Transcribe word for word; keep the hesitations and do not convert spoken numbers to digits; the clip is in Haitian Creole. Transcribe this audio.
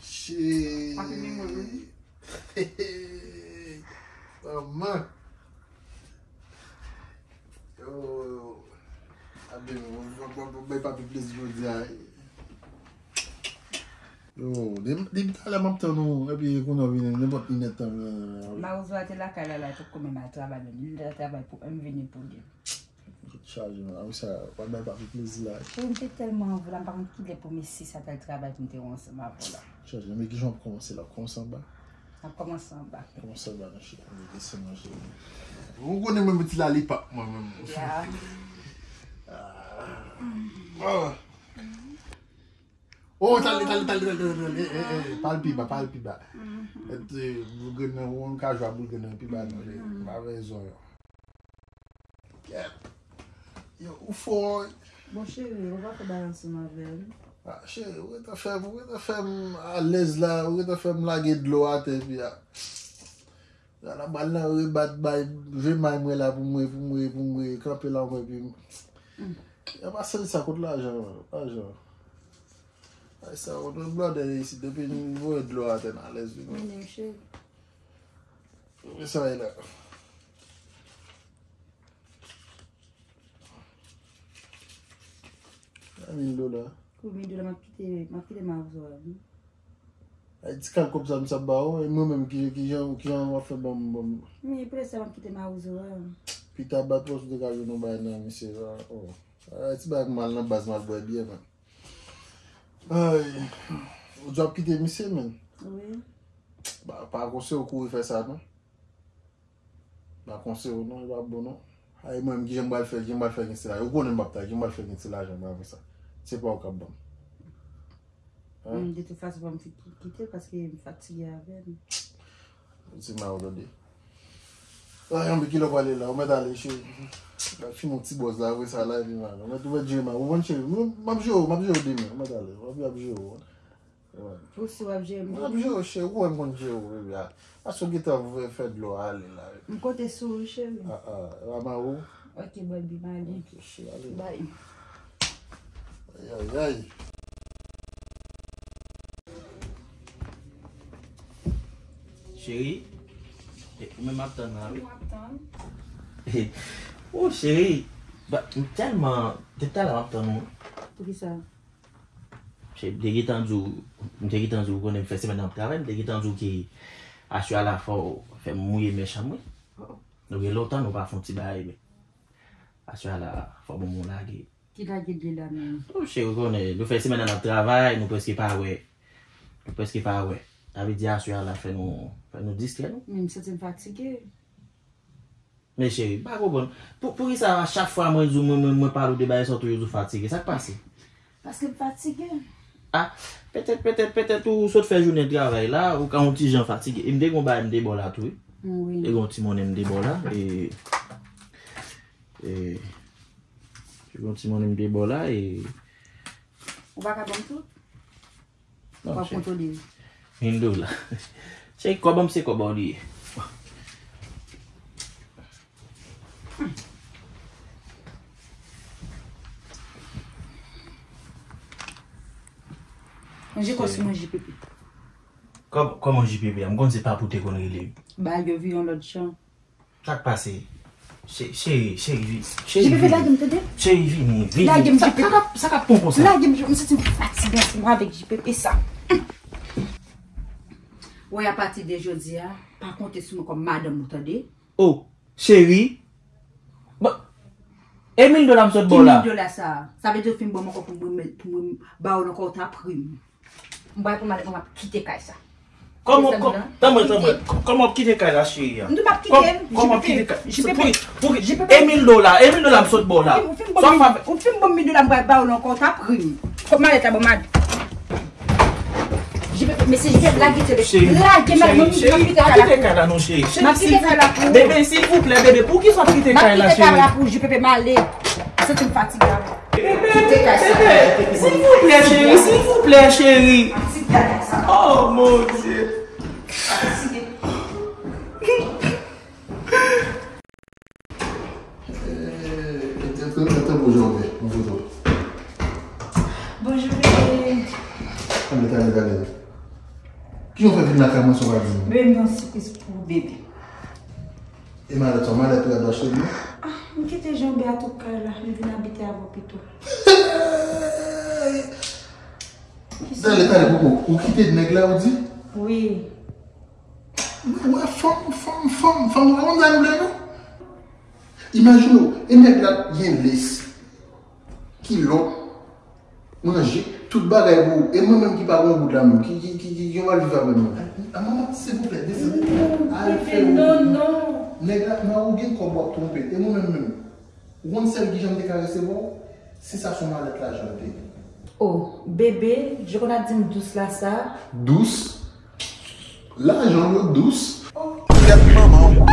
Shit. Pa fini mwen, wi. Manman. Yo. Abe, mwen, mwen, mwen, mwen, bay papi plezi jodi a. Yo, depi, depi talè m ap tann ou, epi kounye a w vini, nenpòt inèdtan. Mawozo a te lakay la, la, li poko menm al travay menm. Li al travay pou, m vini pou li. Tèt chaje, man. Apre sa, w ap bay papi plezi la. Cheri, m te tèlman anvi w la, m pa konn kilè pou mesye sa t al travay pou m te wè ansanm avè w la. Tèt chaje, men kijan w ap kòmanse la? W ap kòmanse anba? M ap kòmanse anba. Kòmanse anba, non, cheri. Desann, non, cheri. Ou konnen mwen, ti lalipap, mwen menm. Ya. Ah. Oh, tande, tande, tande, tande, tande, tande. Eh, eh, eh, pa al pi ba, pa al pi ba. Mhm. Et, eh, boul grenn nan, ou ka jwe a boul grenn nan pi ba, non, cheri. Mhm. Pa fè zòrèy. Kèt. Yo, ou fò. Bon, cheri, ou pa fè bagay ansanm avè m. Ah, cheri, ou gentan fè m, ou gentan fè m alèz la, ou gentan fè m lage dlo atè, epi a. La, la, bal nan rebat, bay, jwe may mwen la pou mwen, pou mwen, pou mwen, kanpe la, mwen, epi. Mm. Yo pa sezi sa kot lajan, man, lajan. Ay, sa, ou dwe blòdè isit, depi nou voye dlo atè nan alèz, wi, man. Mwen menm, cheri. Mwen sa ye la. Mil dola. Pou mil dola, m ap kite, m ap kite mawozo a, wi. Ay, ti kal kòb sa, m sa ba ou, e mwen menm, ki, ki jan, ki jan w ap fè ban m, ban m. Men, pou lè sa, m ap kite mawozo a. Pita bat pòs ou te ka jwenn yon bagay nan misye la, oh. Ay, ti bagay mal nan baz, mal bwè byè, man. Ay, ou di w ap kite misye, men. Wi. Ba, pa konseye w kouri fè sa, non. Pa konseye w, non, li pa bon, non. Ay, mwen, ki jan m pral fè, ki jan m pral fè gen ti lajan. Ou konnen m p ap ta, ki jan m pral fè gen ti lajan, mwen, avè sa. Se pa ou k ap ban m. Hein? Mm, de tout fason, fò m ki-, kite l paske m fatige avè l. Ti ma ou tande. Ay, anben kilè w prale la, ou mèt ale, cheri. Fin yon ti bòz la, apre sa, la, epi mal. Ou mèt, ou mèt jere mal. Ou konn, cheri, m, m ap jere w, m ap jere w demen. Ou mèt ale, w ap, w ap jere w. Ou si w ap jere m. M ap jere w, cheri, ou wè m konn jere w, baby, a. Paske w gentan fè dlo a ale la. M konte sou ou, cheri. Ah, ah, e pa mal ou? Ok, baby, m ale. Ok, cheri, ale. Bye. Ay, ay, ay. Cheri, e, ou menm ap tann la, wi. Ou ap tann? Oh, cheri, ba, m tèlman, depi talè m ap tann ou. Poukisa? Se, m te gentan di w, m te gentan di w, ou konnen m fè semèn nan ap travay, m te gentan di w ke aswè a la fò w fè m mouye mèch an m, wi. Oh. Nou gen lontan nou pa fè yon ti bagay, men aswè a la fò bon moun lage. Ki lage dye la menm? Oh, cheri, ou konnen, nou fè semèn nan ap travay, nou prèske pa wè, nou prèske pa wè. Sa vle di aswè a la fè nou, fè nou distrè nou. Men m santi m fatige. Men cheri, m pa konprann. Pou, poukisa a chak fwa mwen di w, mwen, mwen, mwen pale w de bagay sa, w toujou di w fatige? Sa k pase? Paske m fatige. Ah, petèt, petèt, petèt ou sot fè jounen travay la, ou ka yon ti jan fatige. E m te gen yon bagay m te ba w la tou, wi. Wi. Te gen yon ti monnen m te ba w la, e, e, te gen yon ti monnen m te ba w la, e. Ou pa ka ban m tout? Non, w ap kontwole m. Mil dola. Cheri, kòb an m se kòb a w li ye. Manje kòb sou mwen J P P. Kòb, kòman J P P a? M konn se pa pou te konn rele. Bagay yo vire yon lòt jan. Sa k pase? Che-, cheri, cheri, vi-, cheri, J P P, vini. Lage m, tande? Cheri, vini, vini. Lage m, J P P. Sa, sa k ap, sa k ap pran konsa? Lage m, m santi m fatige ansanm avèk J P P sa. Wè, apati de jodi a, pa konte sou mwen kòm madanm ou, tande? Oh, cheri. Bon, e mil dola m sot ba w la. Ki mil dola sa? Sa vle di w fin ban m ankò pou mwen, pou mwen ba w l ankò, ou ta pri m. M pral pran malèt mwen, m ap kite kay sa. Kòman, kò-, tanmwen, tanmwen, kòman w ap kite kay la, cheri a? M di w m ap kite l, kòman w ap kite kay? J P P, pou, pou, J P P. E mil dola, e mil dola m sot ba w la. Ou fin ban m, ou fin ban m mil dola, m pral ba w l ankò, ta pri m. Kot malèt la, ban m al. J P P, mesye, J P P, lage tele. Cheri, lage malèt mwen, m ap kite kay la. Cheri, pa kite kay la non, cheri. M ap kite kay la pou ou. Bebe, silvouplè, bebe, poukisa w ap kite kay la, cheri? M ap kite kay la pou ou, J P P, m ale. Santi m fatige avè w. Bebe, bebe, silvouplè, cheri, silvouplè, cheri. Oh, mon Dieu. Eh, bonjou, bebe. Bonjou, bebe. Ann ale, ann ale, ann ale. Kijan w fè vin lakay mwen san w pa di m? Mwen menm gen yon sipriz pou bebe. E malèt sa, malèt ou gad w achte l non? Ah, m kite Janbe a tout kay la, m vin abite avè w pito. Tande, tande, Koko, ou kite nèg la, ou di? Wi. Ou wè fanm, fanm, fanm, fanm, nou pa konn sa nou vle non. Imajine w, e nèg la gen lès, kilòt, manje, tout bagay pou ou. E mwen menm ki pa gen yon goud la menm, ki, ki, ki, ki, ki yon mal viv avè mwen. A manman, silvouplè, desann. Al fè ou. Non, non. Nèg la, nan ou gen kòb w ap twonpe. E mwen menm menm. Ou konn sèl kijan m te ka resevwa w? Si sa se yon malèt lajan l te ye. Oh, bebe, je konn ap di m dous la sa. Dous? Lajan yo dous? Kèt manman w.